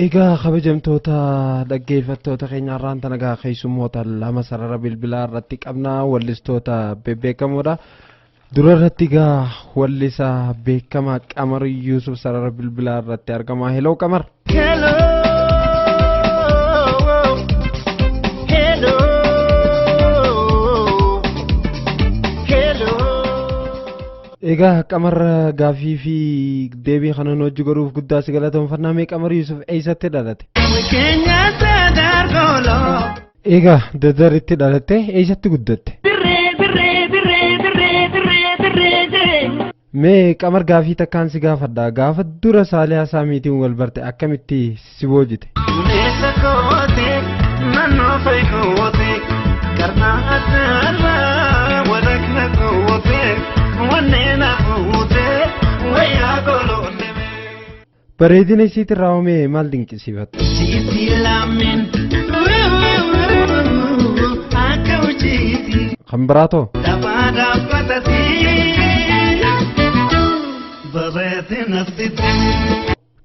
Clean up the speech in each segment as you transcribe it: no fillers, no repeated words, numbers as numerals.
Egaa kabajamtoota dhaggeeffattoota keenya har'aan tana egaa keessummoota lama sarara bilbilaa irratti qabna wallistoota bebbeekamoodha. Dura irratti egaa wallisaa beekamaa Qamar Yuusuf sarara bilbilaa irratti argama. Heloo Qamar. Hello, hello, hello. Egaa Qamar gaaffii fi deebii kana nu hojii godhuuf guddaa si galatoomfannaa. Mee Qamar Yuusuf eessatti dhalate? Kenya sadargolo. Egaa Dadaritti dhalatte, eessatti guddatte? Birree, birree, birree, birree, birree, birree, birree. Mee Qamar gaafii takkaan si gaafadha. Gaafa dura Saaliyaa Saamiitiin wal barte akkamitti si boojite? Dumeessa koote, naannoo fa'i koote, karnaa adda walakna koote, wanneen hafuute, wayyaa goloolle. Bareedina isiitirraa hoomee maal dinqisiifatte? Siiti lameen, akka hojiiti. Kan biraatoo? Taphaa dhaabbatati, bareedina sitti.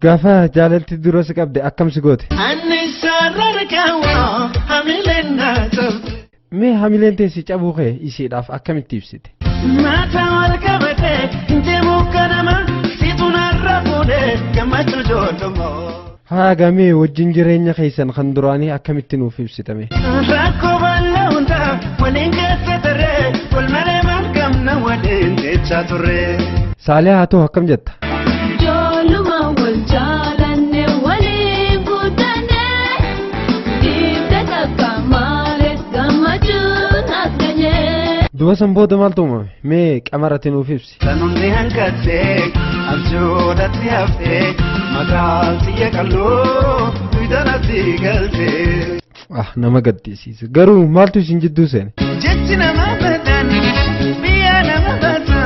Gaafa jaalalti dura si qabde akkam si goote? Anni sarara kaawwa, hamileen na cabse. Mee hamileen teessi cabuu kee isiidhaaf akkamitti ibsite? Mata wal qabate, deemuu kanama, situ narra fuudhee gammachuu ijoollummaa. Haa gamee wajjin jireenya keessan kan duraanii akkamitti nuuf ibsitame? Rakkoo bal'aa hundaa waliin keessa tarree, wal malee maal qabna waliin jechaa turre. Saaliyaa haa ta'u akkam jetta? Ijoolluma wal jaalanne waliin guddanne dhiibde takka malee gammachuun as geenye. Duba san booda maaltu uumame? Mee Qamar ati nuuf ibsi. Sanumni hanqattee abjuudhatti haftee maqaan xiyya qalloo duudanatti galtee. Ah nama gaddisiisa. Garuu maaltu isin jidduu seene? Jechi nama badan biyya nama bata.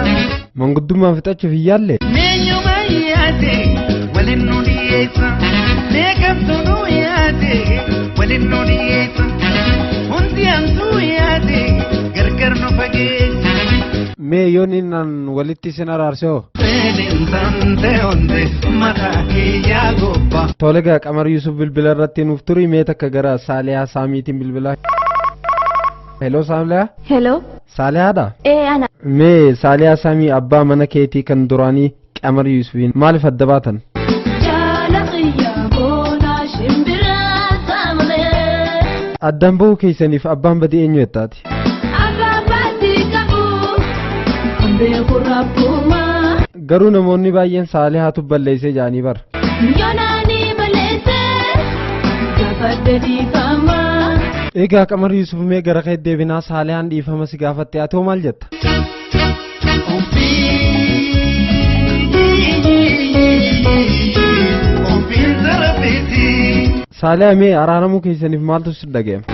Manguddummaa fixachuuf hin yaalle? Meenyuma yaade waliin nu dhiyeessa. Beekamtu nu yaade waliin nu dhiyeessa. Hundi hamtuu yaade gargar nu fageessa. Mee yoon inni walitti isin araarse hoo? Fedhin tante onde mataa kiyyaa gobba. Tole egaa Qamar Yuusuf bilbila irratti nuuf turi. Mee takka gara Saaliyaa Saamiitiin bilbilaa. Heloo Saaliyaa? Hello. Saaliyaadha? Ee ana. Mee Saaliyaa Saamii abbaa mana keetii kan duraanii Qamar Yuusufiin maaliif adda baatan? Jaalaqiyya boonaa shimbiraa saamalee. Addaan bahuu keessaniif abbaan badii eenyu jettaati? Abbaa qabu kan beeku rabbumaa. Garuu namoonni baay'een Saaliyaatu balleessee jedhanii bara. Yoonaani balleessee gaafadhe dhiifamaa. Egaa Qamar Yuusuf mee gara kee deebinaa. Saaliyaan dhiifama si gaafatte, ati hoo maal jetta? Ofiin sarafiti. Saaliyaa mee araaramuu keessaniif maaltu si dhaga'ame?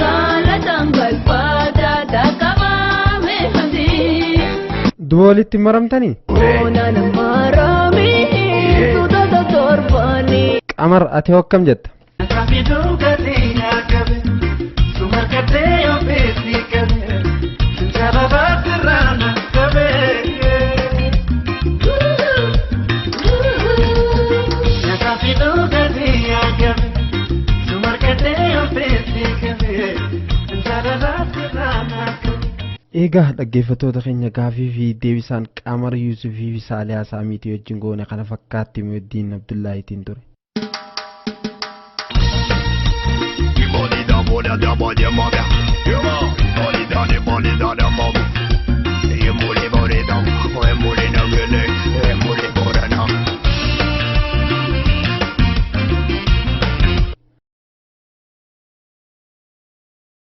Gaalataan galfata dhaqqabame hamdi. Duba walitti maramtanii? Boonaan maramii suutota torbanii. Qamar ati hoo akkam jetta? Saafiduu gatii nyaaqabe sumarkatee ofiisi qabe sababa sirraan qabe. Saafiduu gatii nyaaqabe sumarkatee ofiisi qabe sababa sirraan qabe. Egaa dhaggeeffattoota keenya gaafii fi deebisaan Qamar Yuusufii fi Saaliyaa Saamiitii wajjin goone kana fakkaatti Muhyiddin Abdullaahiitiin ture.